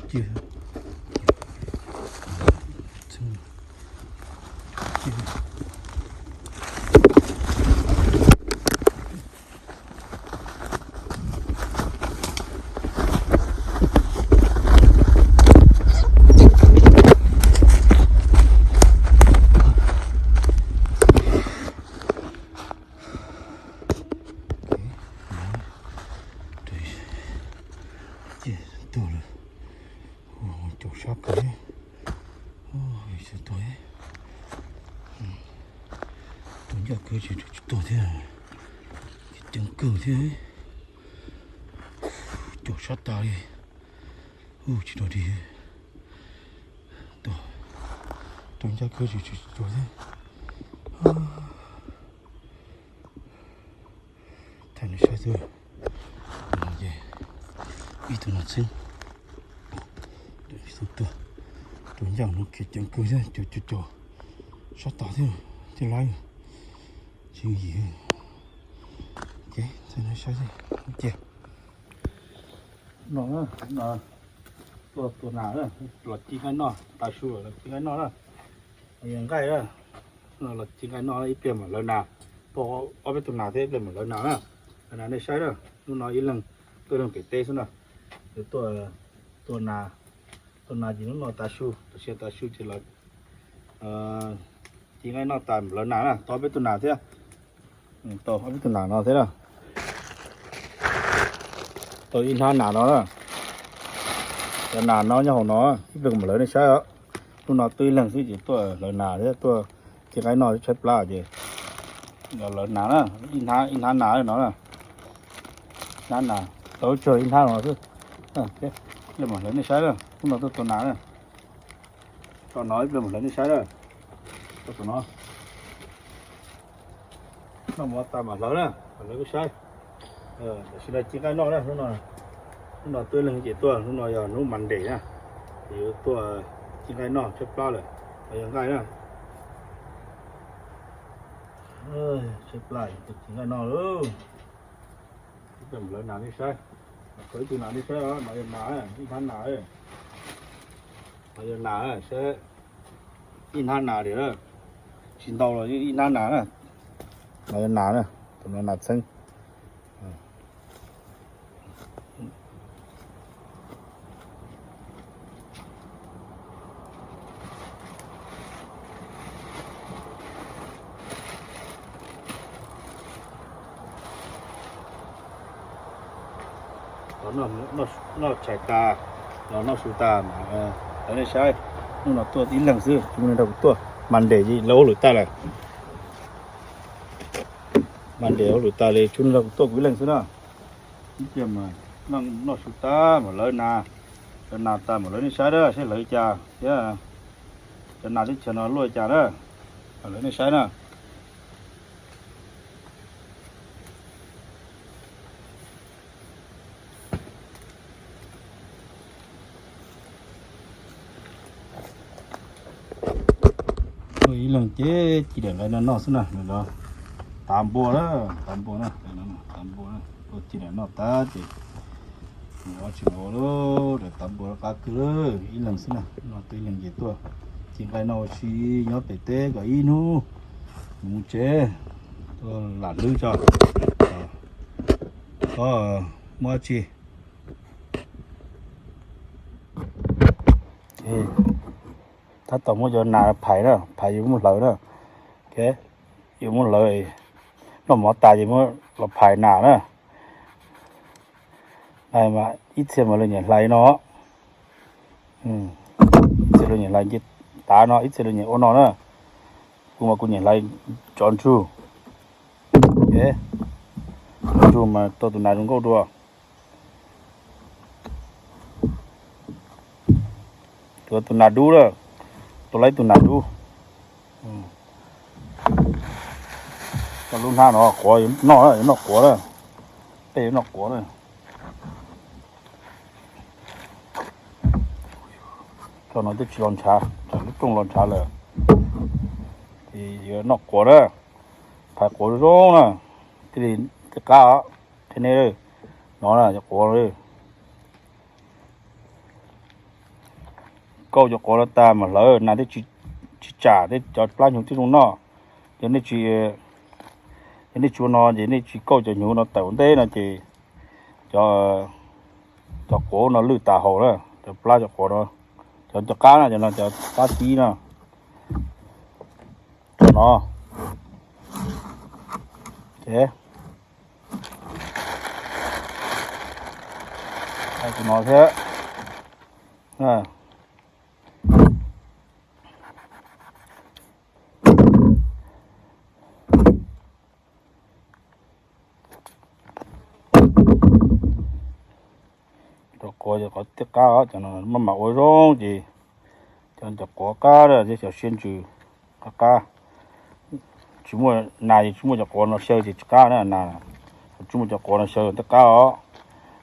Ces, ces, ces tuag lawm. Ua caum sab kawg, ua tsis tuag, tus ncaj kawg tsis tuag thiab, ceev kawg thiab, caum sab tas li, ua tsis dog dig, tus ncaj kawg tsis tuag thiab. Thaij nej saib xwb, ces ib tug no txheeb, ib tug tuag, tus ncaj no khiav ceev kawg thiab, caum caum caum sab tas thiab, thiaj laib, tsis yim. Ces thaij nej saib xwb, cia no, no, tua tus nas, los ci nqaij noj, tas su los ci nqaij noj na. Yog nqaij na, no los ci nqaij noj ib pliag mam lawv nas, pog ob peb tug nas thiab ib pliag mam lawv nas na. Lawv nas nej saib na, hnub no ib leeg tuaj ib leeg pem teb xwb na. Yuav tuaj, tua nas, tua nas ces hnub no tav su, tam sim tav su ces los ci nqaij noj tas mam lawv nas na, tau ob peb tug nas thiab. Tau ob peb tug nas no thiab na. Tau ib hnab nas no na. Cov nas no nyob hauv no, ib pliag mam lawv nej saib os. Hnub no tuaj ib leeg xwb ces tuaj lawv nas thiab tuaj ci nqaij noj tshaib plab ces lawv nas na, ib hnab, ib hnab nas no na. Hnab nas, tau tsawg ib hnab no xwb. Ib pliag mam lawv nej saib na, hnub no tuaj tua nas na. Tso no ib pliag mam lawv nej saib na. Tso no. Noj mov tas mam hlawv na, mam hlawv peb saib. Tam sim no ci nqaij noj na, hnub no, hnub no tuaj ib leeg ces tuaj, hnub no yog hnub Monday na, ces yuav tuaj ci nqaij noj tshaib plab lawm, yog nqaij na. Tshaib plab, ci nqaij noj lauj. Ib pliag mam lawv nas nej saib, ib tug nas nej saib os, no yog nas, ib hnab nas, no yog nas saib, ib hnab nas tiag, tsis ntau los ib hnab nas na. No yog nas na, tus no nas txheeb. Noj tshais tas, los noj su tas, lawv nej saib, hnub no tuaj ib leeg xwb, tsis muaj neeg nrog kuv tuaj, Monday ces lawv ua hauj lwm tag lawm. Monday ua hauj lwm tas li, tsis muaj neeg nrog kuv tuaj, kuv ib leeg xwb na. Ib pliag mas noj su tas mam lawv nas, lawv nas tas mam lawv nej saib na, saib lawv li cas thiab cov nas teb chaws no luaj li cas na, mam lawv nej saib na. Tuaj ib leeg ces ci daim nqaij no noj xwb na, lawv tav npua na, tav npua na, tav npua na, tuaj ci daim noj tas ces ua tsis ua lawm, tav npua qab kawg, ib leeg xwb na, no tuaj ib leeg ces tuaj ci nqaij noj ua si nyob pem teb kom ib hnub mus tsev, tuaj lam hlwb tso, txhob muaj dab tsi. Tab tom muab cov nas phais na, phais yuav muab hlawv na. Yuav muab hlawv, noj mov tas ces muab los phais nas na. Ib txhia mas luag nyiam hlais no, ib txhia luag nyiam hlais nce tav no, ib txhia luag nyiam ua no na. Kuv mas kuv nyiam hlais cov ntsug, cov ntsug mas tau tus nas zoo nkauj dua. Tus, tus nas dub lawm, tua laib tus nas dub. Tau lub hnab no quav noj, yuav noj quav na, tej yuav noj quav na. Tso no twb tsis los ntshav, tsam lub rooj los ntshav lawm, ces yuav noj quav na, phais quav zoo na, thiaj li, thiaj qab os, thiab neb no na, quav. kauj cov quav no tas mas hlawv nas thiaj tsis tsam thiab cov plab hnyuv thiaj zoo noj. Yog nej tsis, yog nej tsis ua no ces nej tsis kauj cov hnyuv no tawm ua ntej no ces cov, cov quav no lwj tas haus na, cov plab cov quav no, cov cov qab na, cov no cov qab tib na, cov no. Ces tus no thiab. Cov quav cov quav tiaj qab os, cov no maj mam ua zoo ces cov, cov quav qab thiab cov siab ntsws qab qab. Tsis muaj nas ces tsis muaj cov quav no xyaw ces tsis qab na, nas tsis muaj cov quav no xyaw tiaj qab os.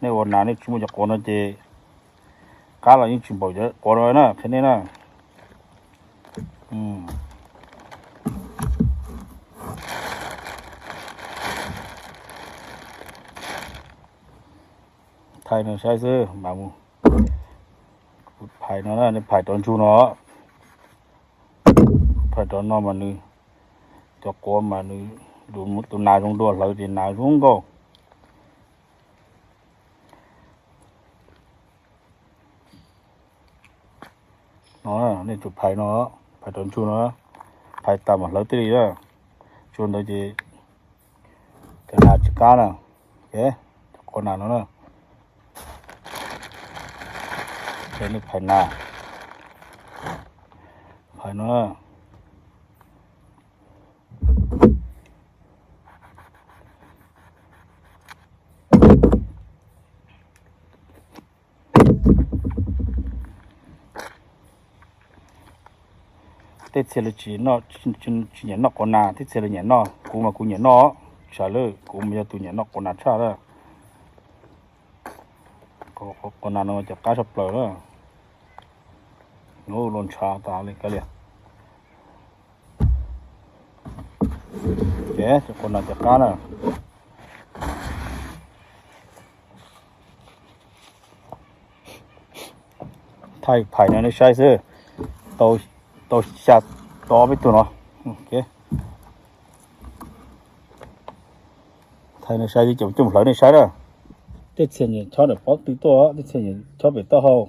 Nej ua nas nej tsis muaj cov quav no ces qab los yeej tsis npaum cov quav no na, qhia nej na. Thaij no saib xwb mas mus. Phais no, nej phais rov ntsug no, phais rov no mas nws, cov quav mas nws, tus nas zoo dua hlawv ces nas zoo nkauj. No, nej tsum phais no, phais rov ntsug no, phais tas mas hlawv tij li na. Tsuas ntawd ces cov nas tsis qab na. Cov quav nas no na. Ces nej phais nas, phais no. Tej txhia li tsis, tsis nyiam noj quav nas, tej txhia li nyiam noj, kuv mas kuv nyiam noj, tsam lawm kuv mas yog tus nyiam noj quav nas tshaj lawm. Quav nas no cov qab tshaj plaws na. Ub, los ntshav tas li kav liam. Ces cov quav nas cov qab na. Thaij phais no nej saib xwb, tau xya, tau ob peb tug no. Thaij no saib, coj mus hlawv nej saib na. Tej txhia nyiam chob ntawm pob tw tuaj, tej txhia nyiam chob pem taub hau.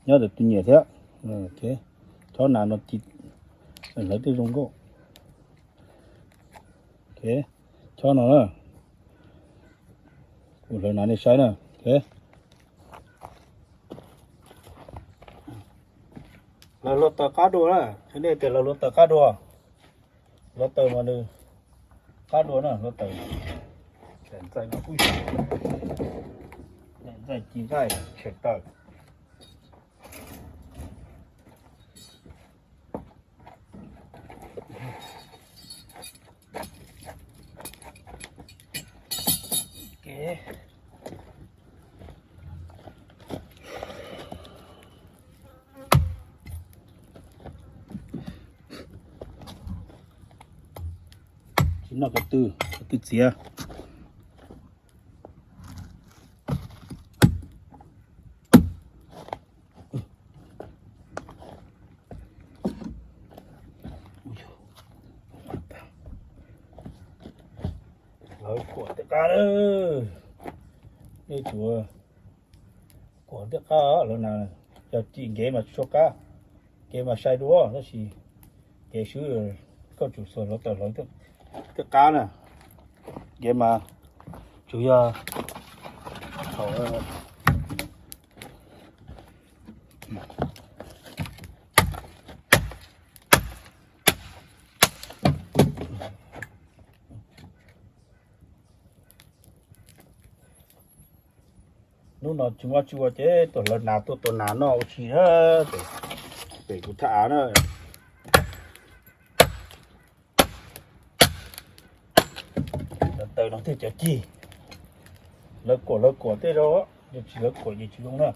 Nyob ntawm tus nyiam thiab. Chob nas no ci, hlawv tej zoo nkauj. Chob no na, kuv hlawv nas nej saib na. Lawv hluav taws qab dua na, nej tias lawv hluav taws qab dua. Hluav taws mas nws qab dua na, hluav taws. Ntxaij ci nqaij tshem taws. Tsis noj ko tw, ko tw txiav. Lawv kuam tej qab, nej tsuav kuam tej qab lawv na, yog cim nkev mas tsis tshua qab, nkev mas sai dua tab sis nkev swb koj tsum xuas hluav taws hlawv tej qab na, nkev mas tsuas yog thaum hnub no tsis muaj tsis ua ces tuaj hlawv nas tuaj tua nas noj ua si na. Pem kuv thaj av na. Cov taws no thiaj cov cig. Lawv kuam lawv kuam tej zaum, yog tsis lawv kuam ces tsis zoo na.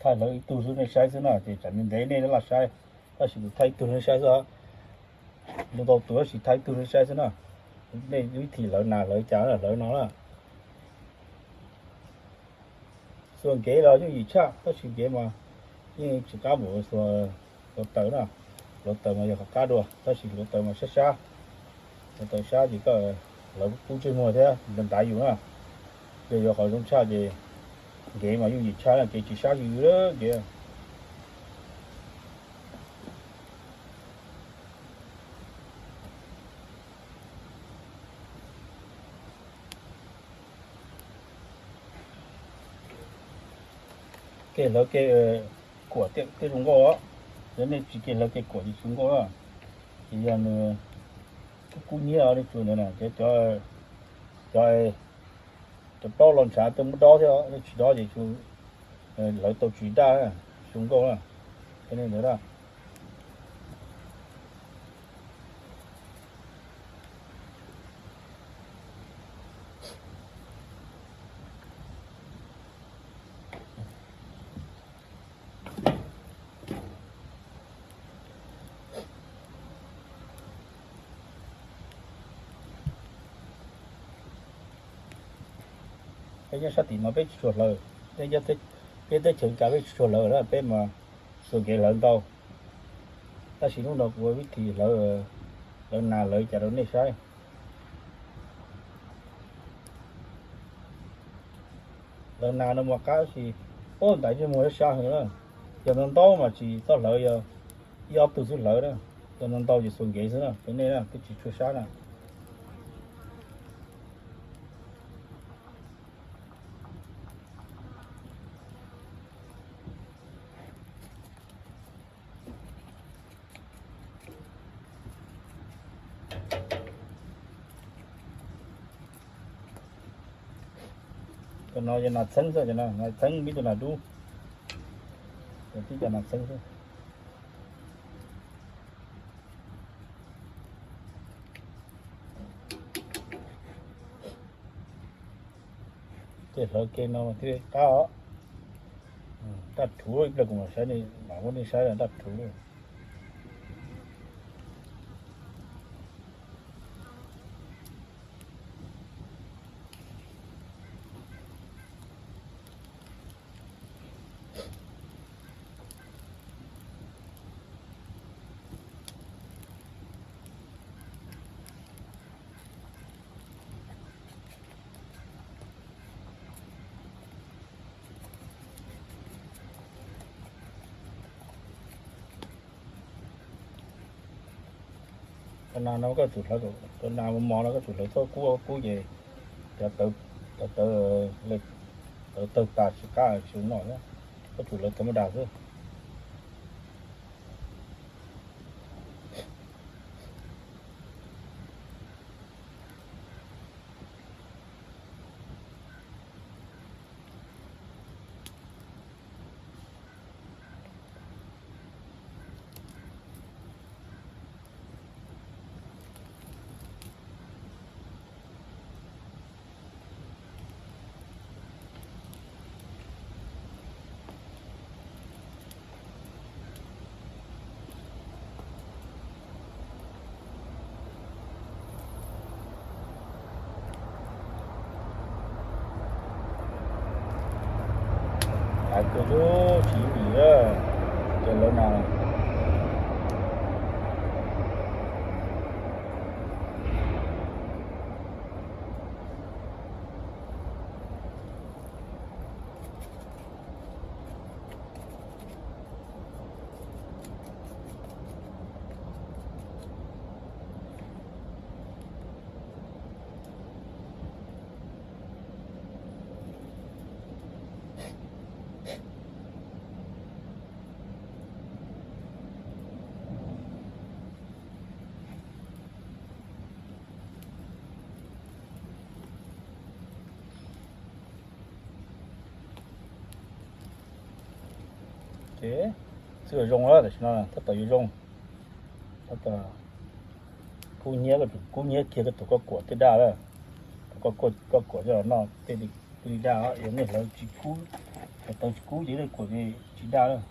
Thaij lawv ib tug xwb nej saib xwb na, ces tsam ntev ntev nej lam saib, tab sis kuv thaij ib tug nej saib xwb. Ntau tus tab sis thaij tug saib xwb na. Nej vib thim hlawv nas hlawv cas hlawv no na. Xuas nkev los yooj yim tshaj tab sis nkev mas yeej tsis qab npaum hluav taws na. Hluav taws mas yog qhov qab dua tab sis hluav taws mas sab sab. Hluav taws sab ces koj hlawv kub ntsej muag thiab ntav ntav yus na. Yog yuav qhov zoo tshaj ces nkev mas yooj yim tshaj na, kev tsis sab yus nkev. Kev hlawv kev kuam thiaj zoo nkauj os. Yog nej tsis kev hlawv kev kuam ces tsis zoo nkauj na. Ces yog nws kub kub nyiab nej tsuas ntawd na, cov, cov, cov plaub los ntshav tej muab dob thiab, nej tsis dob ces hlawv tau tsis daj, tsis zoo nkauj na. Ntawd na. Peb nyob sab tim no peb tsis tshua hlawv, peb teb chaws Amelikas peb tsis tshua hlawv na, peb mas xuas nkev hlawv ntau. Tab sis hnub no kuv ua vib thim hlawv, hlawv nas hlawv cas rau nej saib. Hlawv nas no mas qab sis, ub, ntav ntsej muag sab sab heev na. Yog ntau ntau mas tsis txhob hlawv, yog ib ob tug xwb hlawv na. Yog ntau ntau ces xuas nkev xwb na, rau nej na, twb tsis tshua sab na. Cov no yog nas txheeb xwb, nas txheeb, pib tug nas dub, pib cov nas txheeb xwb. Tej hlawv kev no thiaj qab os. Daj rhuv, ib pliag kuv mam saib, mam muab nej saib daj rhuv. Cov nas no koj tsum hlawv, cov nas mos mos no koj tsum hlawv txhob kub, kub ces cov tawv, cov tawv tawg tas tsis qab tsis noj, koj tsum hlawv thaum maj das xwb. Hais kawg lub tsis yooj yim, ces lawv na. Ces xwb zoo lawm, tam sim no tab tom yuav zoo. Tab tom kub hnyiab, kub hnyiab kiag koj tus koj kuam twb daj lawm. Koj kuam coj los noj tej twb li daj, yog nej hlawv tsis kub, hlawv tau tsis kub ces nej kuam tsis daj lawm.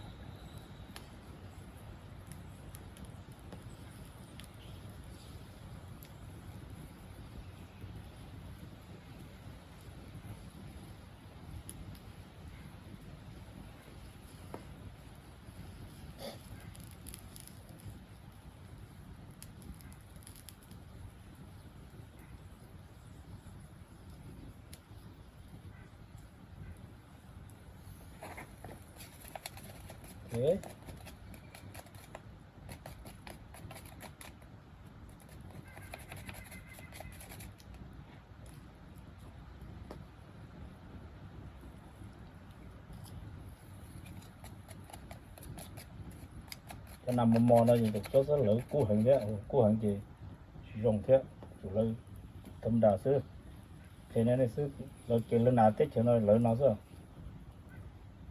Cov nas mos mos no yus tus tsob xwb, lawv kub heev thiab, kub heev ces tsis zoo thiab, tsum lawv thaj nras xwb. Qhia nej xwb, lawv kev lawv nas teb chaws no lawv no xwb.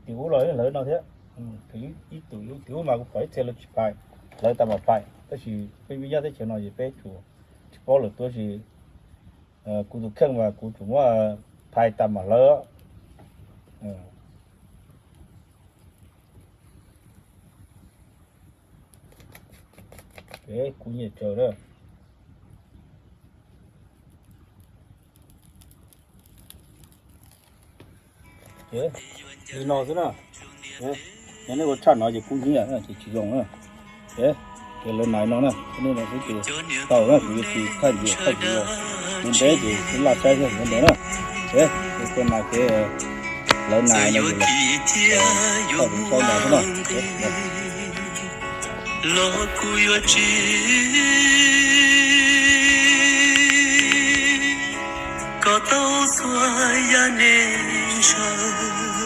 Tim ub los lawv no thiab. Ib tus ib tus mas kuv pom ib txhia lawv tsis phais, lawv tas mam phais, tab sis peb Hmoob nyob teb chaws no ces peb tsuas tsis paub lawm tuab si. Kuv tus kheej mas kuv tsuas muab phais tas mam lawv. Kuv nyiam tsaws na. Li no xwb na. Yog nej ua tshaj no ces kub hnyiab ces tsis zoo na. Ces lawv nas no na, nej no xwb ces tau na, kuv yuav tsis thaj ntiam thaj ntiam, kuv ntev ces kuv laj saib thiab ntawd na. Ces tej nas kev lawv nas no ces lawv thaj kuv saib nas xwb na. Los kuv yuav tsis kom tau txhua yam neeg saw.